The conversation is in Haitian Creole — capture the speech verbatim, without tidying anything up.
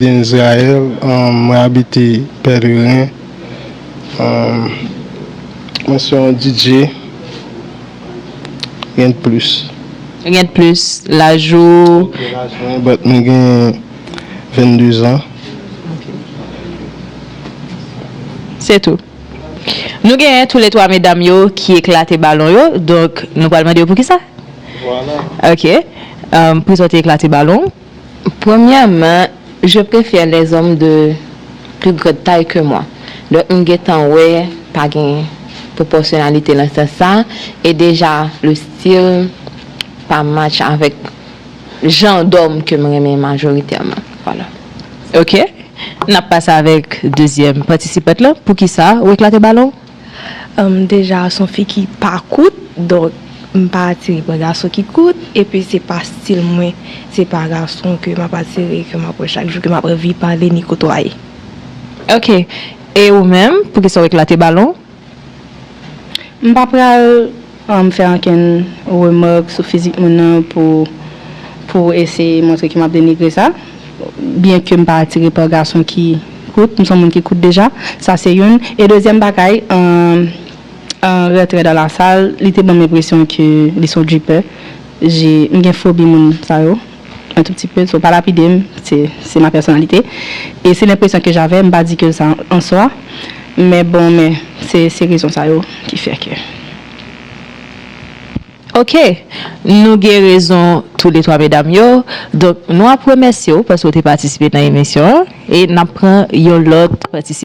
Denise Raël, um, mwen abite Pèleren. Um, mwen se yon D J. Gen plis. Gen plis. Laj ou? Gen laj mwen, but mwen gen vennde zan. Se tou. Nou genyen tou le twa medam yo ki eklate balon yo, donk nou pral mande yo poukisa. Vwala. Ok. Um, prezante eklate balon. Premyèman, je préfère les hommes de plus grande taille que moi. Donk, m gentan wè pa gen pwopòsyonalite nan sans sa, e deja, le stil pa match avèk jan dòm ke m renmen majoritèman. Vwala. Ok. N ap pase avèk dezyèm patisipant lan. Poukisa ou eklate balon? Em, deja, se yon fi ki pa kout, donk, m pa atire pa gason ki kout, epi se pa stil mwen, se pa gason ke m ap atire, ke m ap wè chak jou, ke m ap anvi pale ni kotwaye. Ok. E ou menm, poukisa w eklate balon? M pa pral, em, fè ankenn remak sou fizik moun nan pou, pou eseye montre ke m ap denigre sa. Byenke m pa atire pa gason ki kout, m se yon moun ki kout deja. Sa se youn. E dezyèm bagay, an, an rantre dan lasal, li te ban m enpresyon ke li se yon dripper. Je, m gen fobi moun sa yo. Un tout petit peu, so pa lapide m, se, se ma personnalité. E se lenpresyon ke j'avais, m pa di ke sa an swa, men bon, men se, se rezon sa yo ki fè ke. Ok, nou gen rezon tou le twa medam yo. Donk, nou ap remèsye w paske w te patisipe nan emisyon an e n ap pran yon lòt patisipan.